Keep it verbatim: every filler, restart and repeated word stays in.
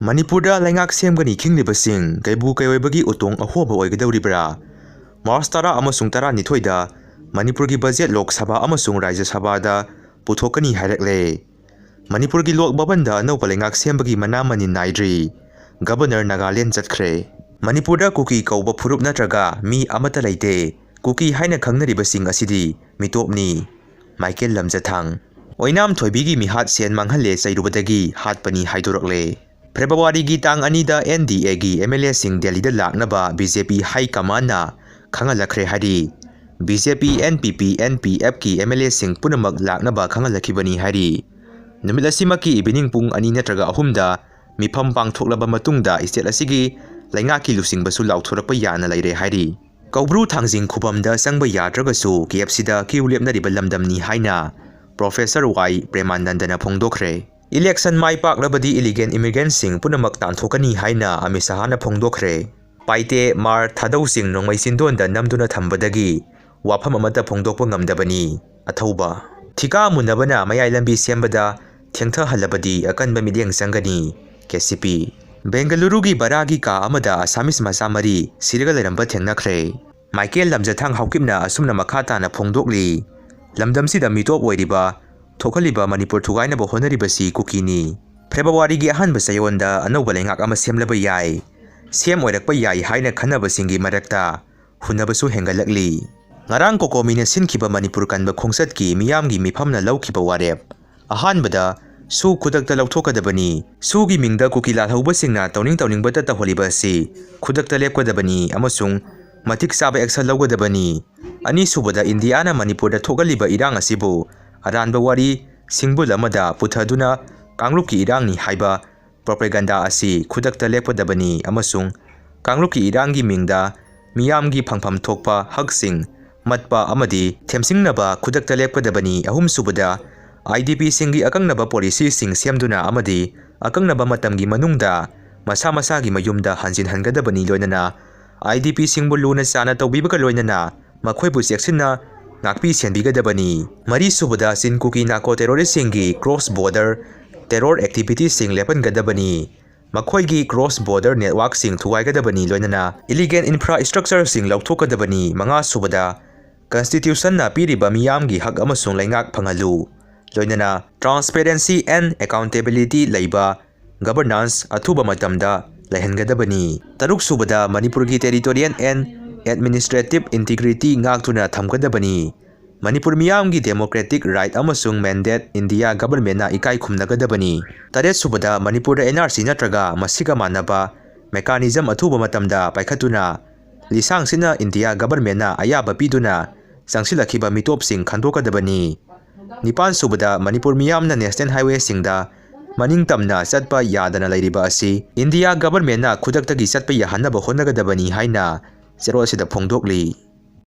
ꯃꯅꯤꯄꯨꯔꯗ ꯂꯩꯉꯥꯛ ꯁꯦꯝꯒꯅꯤ ꯈꯤꯡꯂꯤꯕꯁꯤꯡ ꯀꯩꯕꯨ ꯀꯩꯑꯣꯏꯕꯒꯤ ꯎꯇꯣꯡ ꯑꯍꯣꯕ ꯑꯣꯏꯒꯗꯧꯔꯤꯕ꯭ꯔꯥ? ꯃꯥꯔꯆ ꯇꯔꯥ ꯑꯃꯁꯨꯡ ꯇꯔꯥꯅꯤꯊꯣꯏꯗ ꯃꯅꯤꯄꯨꯔꯒꯤ ꯕꯖꯦꯠ ꯂꯣꯛ ꯁꯚꯥ ꯑꯃꯁꯨꯡ ꯔꯥꯖ꯭ꯌ ꯁꯚꯥꯗ ꯄꯨꯊꯣꯛꯀꯅꯤ ꯍꯥꯏꯔꯛꯂꯦ꯫ ꯃꯅꯤꯄꯨꯔꯒꯤ ꯂꯣꯛ ꯚꯕꯟꯗ ꯑꯅꯧꯕ ꯂꯩꯉꯥꯛ ꯁꯦꯝꯕꯒꯤ ꯃꯅꯥ ꯃꯅꯤꯟ ꯅꯥꯏꯗ꯭ꯔꯤ꯫ ꯒꯕꯔꯅꯔ ꯅꯥꯒꯥꯂꯦꯟ ꯆꯠꯈ꯭ꯔꯦ꯫ ꯃꯅꯤꯄꯨꯔꯗ ꯀꯨꯀꯤ ꯀꯧꯕ ꯐꯨꯔꯨꯞ ꯅꯠꯇ꯭ꯔꯒ ꯃꯤ ꯑꯃꯠꯇ ꯂꯩꯇꯦ꯫ ꯀꯨꯀꯤ ꯍꯥꯏꯅ ꯈꯪꯅꯔꯤꯕꯁꯤꯡ ꯑꯁꯤꯗꯤ ꯃꯤꯇꯣꯞꯅꯤ꯫ ꯃꯥꯏꯀꯦꯜ ꯂꯝꯖꯊꯥꯡ꯫ ꯑꯣꯏꯅꯥꯝ ꯊꯣꯏꯕꯤꯒꯤ ꯃꯤꯍꯥꯠ ꯁꯦꯟ ꯃꯥꯡꯍꯜꯂꯦ ꯆꯩꯔꯨꯕꯗꯒꯤ ꯍꯥꯠꯄꯅꯤ ꯍꯥꯏꯗꯣꯔꯛꯂꯦ꯫ ꯐꯦꯕ꯭ꯔꯨꯋꯥꯔꯤꯒꯤ ꯇꯥꯡ ꯑꯅꯤꯗ NDAꯒꯤ MLAꯁꯤꯡ ꯗꯦꯜꯂꯤꯗ ꯂꯥꯛꯅꯕ BJP high commandꯅ ꯈꯪꯍꯜꯂꯛꯈ꯭ꯔꯦ ꯍꯥꯏꯔꯤ꯫ BJP, NPP, NPFꯀꯤ MLAꯁꯤꯡ ꯄꯨꯝꯅꯃꯛ ꯂꯥꯛꯅꯕ ꯈꯪꯍꯜꯂꯛꯈꯤꯕꯅꯤ ꯍꯥꯏꯔꯤ꯫ ꯅꯨꯃꯤꯠ ꯑꯁꯤꯃꯛꯀꯤ evening ꯄꯨꯡ ꯑꯅꯤ ꯅꯠꯇ꯭ꯔꯒ ꯑꯍꯨꯝꯗ ꯃꯤꯐꯝ ꯄꯥꯡꯊꯣꯛꯂꯕ ꯃꯇꯨꯡꯗ state ꯑꯁꯤꯒꯤ ꯂꯩꯉꯥꯛꯀꯤ ꯂꯨꯆꯤꯡꯕꯁꯨ ꯂꯥꯎꯊꯣꯔꯛꯄ ꯌꯥꯅ ꯂꯩꯔꯦ ꯍꯥꯏꯔꯤ꯫ ꯀꯧꯕ꯭ꯔꯨ ꯊꯥꯡꯖꯤꯡ ꯈꯨꯕꯝꯗ ꯆꯪꯕ ꯌꯥꯗ꯭ꯔꯒꯁꯨ KFCꯗ queue ꯂꯦꯞꯅꯔꯤꯕ ꯂꯝꯗꯝꯅꯤ ꯍꯥꯏꯅ Professor ꯋꯥꯏ ꯄ꯭ꯔꯦꯃꯥꯅꯟꯗꯅ ꯐꯣꯡꯗꯣꯛꯈ꯭ꯔꯦ꯫ Election ꯃꯥꯏ ꯄꯥꯛꯂꯕꯗꯤ illegal immigrantꯁꯤꯡ ꯄꯨꯝꯅꯃꯛ ꯇꯥꯟꯊꯣꯛꯀꯅꯤ ꯍꯥꯏꯅ ꯑꯃꯤꯠ ꯁꯍꯥꯅ ꯐꯣꯡꯗꯣꯛꯈ꯭ꯔꯦ꯫ ꯄꯥꯏꯇꯦ, ꯃꯥꯔ, ꯊꯥꯗꯧꯁꯤꯡ ꯅꯣꯡꯃꯩ ꯆꯤꯟꯗꯣꯟꯗ ꯅꯝꯗꯨꯅ ꯊꯝꯕꯗꯒꯤ ꯋꯥꯐꯝ ꯑꯃꯠꯇ ꯐꯣꯡꯗꯣꯛꯄ ꯉꯝꯗꯕꯅꯤ꯫ ꯑꯊꯧꯕ꯫ ꯊꯤꯀꯥ ꯃꯨꯟꯅꯕꯅ ꯃꯌꯥꯏ ꯂꯝꯕꯤ ꯁꯦꯝꯕꯗ ꯊꯦꯡꯊꯍꯜꯂꯕꯗꯤ ꯑꯀꯟꯕ ꯃꯤꯠꯌꯦꯡ ꯆꯪꯒꯅꯤ꯫ KCP꯫ ꯕꯦꯡꯒꯂꯨꯔꯨꯒꯤ ꯚꯔꯥꯒꯤ ꯀꯥ ꯑꯃꯗ ꯑꯁꯥꯃꯤꯁ ꯃꯆꯥ ꯃꯔꯤ ꯁꯤꯔꯒ ꯂꯩꯔꯝꯕ ꯊꯦꯡꯅꯈ꯭ꯔꯦ꯫ ꯃꯥꯏꯀꯦꯜ ꯂꯝꯖꯊꯥꯡ ꯍꯥꯎꯀꯤꯞꯅ ꯑꯁꯨꯝꯅ ꯃꯈꯥ ꯇꯥꯅ ꯐꯣꯡꯗꯣꯛꯂꯤ, ꯂꯝꯗꯝꯁꯤꯗ ꯃꯤꯇꯣꯞ ꯑꯣꯏꯔꯤꯕ, ꯊꯣꯛꯍꯜꯂꯤꯕ ꯃꯅꯤꯄꯨꯔ ꯊꯨꯒꯥꯏꯅꯕ ꯍꯣꯠꯅꯔꯤꯕꯁꯤ ꯀꯨꯀꯤꯅꯤ꯫ ꯐꯦꯕ꯭ꯔꯨꯋꯥꯔꯤꯒꯤ ꯑꯍꯥꯟꯕ ꯆꯌꯣꯜꯗ ꯑꯅꯧꯕ ꯂꯩꯉꯥꯛ ꯑꯃ ꯁꯦꯝꯂꯕ ꯌꯥꯏ꯫ ꯁꯦꯝ ꯑꯣꯏꯔꯛꯄ ꯌꯥꯏ ꯍꯥꯏꯅ ꯈꯟꯅꯕꯁꯤꯡꯒꯤ ꯃꯔꯛꯇ ꯍꯨꯟꯅꯕꯁꯨ ꯍꯦꯟꯒꯠꯂꯛꯂꯤ꯫ ꯉꯔꯥꯡ ꯀꯣꯀꯣꯃꯤꯅ ꯁꯤꯟꯈꯤꯕ ꯃꯅꯤꯄꯨꯔ ꯀꯟꯕ ꯈꯣꯡꯆꯠꯀꯤ ꯃꯤꯌꯥꯝꯒꯤ ꯃꯤꯐꯝꯅ ꯂꯧꯈꯤꯕ ꯋꯥꯔꯦꯞ꯫ ꯑꯍꯥꯟꯕꯗ, ꯁꯨ ꯈꯨꯗꯛꯇ ꯂꯧꯊꯣꯛꯀꯗꯕꯅꯤ꯫ ꯁꯨꯒꯤ ꯃꯤꯡꯗ ꯀꯨꯀꯤ ꯂꯥꯜꯍꯧꯕꯁꯤꯡꯅ ꯇꯧꯅꯤꯡ ꯇꯧꯅꯤꯡꯕꯇ ꯇꯧꯍꯜꯂꯤꯕ ꯑꯁꯤ ꯈꯨꯗꯛꯇ ꯂꯦꯞꯀꯗꯕꯅꯤ ꯑꯃꯁꯨꯡ ꯃꯇꯤꯛ ꯆꯥꯕ action ꯂꯧꯒꯗꯕꯅꯤ꯫ ꯑꯅꯤꯁꯨꯕꯗ, ꯏꯟꯗꯤꯌꯥꯅ ꯃꯅꯤꯄꯨꯔꯗ ꯊꯣꯛꯍꯜꯂꯤꯕ ꯏꯔꯥꯡ ꯑꯁꯤꯕꯨ ꯑꯔꯥꯟꯕ ꯋꯥꯔꯤ ꯁꯤꯡꯕꯨꯜ ꯑꯃꯗ ꯄꯨꯊꯗꯨꯅ ꯀꯥꯡꯂꯨꯞꯀꯤ ꯏꯔꯥꯡꯅꯤ ꯍꯥꯏꯕ propaganda ꯑꯁꯤ ꯈꯨꯗꯛꯇ ꯂꯦꯞꯀꯗꯕꯅꯤ ꯑꯃꯁꯨꯡ ꯀꯥꯡꯂꯨꯞꯀꯤ ꯏꯔꯥꯡꯒꯤ ꯃꯤꯡꯗ ꯃꯤꯌꯥꯝꯒꯤ ꯐꯪꯐꯝ ꯊꯣꯛꯄ ꯍꯛꯁꯤꯡ ꯃꯠꯄ ꯑꯃꯗꯤ ꯊꯦꯝꯖꯤꯟꯅꯕ ꯈꯨꯗꯛꯇ ꯂꯦꯞꯀꯗꯕꯅꯤ꯫ ꯑꯍꯨꯝꯁꯨꯕꯗ, IDPꯁꯤꯡꯒꯤ ꯑꯀꯛꯅꯕ policyꯁꯤꯡ ꯁꯦꯝꯗꯨꯅ ꯑꯃꯗꯤ ꯑꯀꯛꯅꯕ ꯃꯇꯝꯒꯤ ꯃꯅꯨꯡꯗ ꯃꯁꯥ ꯃꯁꯥꯒꯤ ꯃꯌꯨꯝꯗ ꯍꯟꯖꯤꯟꯍꯟꯒꯗꯕꯅꯤ, ꯂꯣꯏꯅꯅ IDPꯁꯤꯡꯕꯨ ꯂꯨꯅ ꯆꯥꯟꯅ ꯇꯧꯕꯤꯕꯒ ꯂꯣꯏꯅꯅ ꯃꯈꯣꯏꯕꯨ ꯆꯦꯛꯁꯤꯟꯅ ꯉꯥꯛꯄꯤ ꯁꯦꯟꯕꯤꯒꯗꯕꯅꯤ꯫ ꯃꯔꯤꯁꯨꯕꯗ, ꯆꯤꯟ ꯀꯨꯀꯤ narco terroristꯁꯤꯡꯒꯤ cross border terror activityꯁꯤꯡ ꯂꯦꯞꯍꯟꯒꯗꯕꯅꯤ꯫ ꯃꯈꯣꯏꯒꯤ cross border networkꯁꯤꯡ ꯊꯨꯒꯥꯏꯒꯗꯕꯅꯤ, ꯂꯣꯏꯅꯅ illegal infrastructureꯁꯤꯡ ꯂꯧꯊꯣꯛꯀꯗꯕꯅꯤ꯫ ꯃꯉꯥ ꯁꯨꯕꯗ, Constitutionꯅ ꯄꯤꯔꯤꯕ ꯃꯤꯌꯥꯝꯒꯤ ꯍꯛ ꯑꯃꯁꯨꯡ ꯂꯩꯉꯥꯛ ꯐꯪꯍꯜꯂꯨ, ꯂꯣꯏꯅꯅ transparency and accountability ꯂꯩꯕ governance ꯑꯊꯨꯕ ꯃꯇꯝꯗ ꯂꯩꯍꯟꯒꯗꯕꯅꯤ꯫ ꯇꯔꯨꯛ ꯁꯨꯕꯗ, ꯃꯅꯤꯄꯨꯔꯒꯤ territorial and administrative integrity ꯉꯥꯛꯇꯨꯅ ꯊꯝꯒꯗꯕꯅꯤ꯫ ꯃꯅꯤꯄꯨꯔ ꯃꯤꯌꯥꯝꯒꯤ democratic right ꯑꯃꯁꯨꯡ mandate India governmentꯅ ꯏꯀꯥꯏ ꯈꯨꯝꯅꯒꯗꯕꯅꯤ꯫ ꯇꯔꯦꯠ ꯁꯨꯕꯗ, ꯃꯅꯤꯄꯨꯔꯗ N R C ꯅꯠꯇ꯭ꯔꯒ ꯃꯁꯤꯒ ꯃꯥꯟꯅꯕ mechanism ꯑꯊꯨꯕ ꯃꯇꯝꯗ ꯄꯥꯏꯈꯠꯇꯨꯅ ꯂꯤꯁꯥꯡꯁꯤꯠꯅ India governmentꯅ ꯑꯌꯥꯕ ꯄꯤꯗꯨꯅ ꯆꯪꯁꯤꯜꯂꯛꯈꯤꯕ ꯃꯤꯇꯣꯞꯁꯤꯡ ꯈꯟꯗꯣꯛꯀꯗꯕꯅꯤ꯫ ꯅꯤꯄꯥꯟ ꯁꯨꯕꯗ, ꯃꯅꯤꯄꯨꯔ ꯃꯤꯌꯥꯝꯅ national highwayꯁꯤꯡꯗ ꯃꯅꯤꯡ ꯇꯝꯅ ꯆꯠꯄ ꯌꯥꯗꯅ ꯂꯩꯔꯤꯕ ꯑꯁꯤ India governmentꯅ ꯈꯨꯗꯛꯇꯒꯤ ꯆꯠꯄ ꯌꯥꯍꯟꯅꯕ ꯍꯣꯠꯅꯒꯗꯕꯅꯤ ꯍꯥꯏꯅ ꯆꯦꯔꯣꯜ ꯑꯁꯤꯗ ꯐꯣꯡꯗꯣꯛꯂꯤ꯫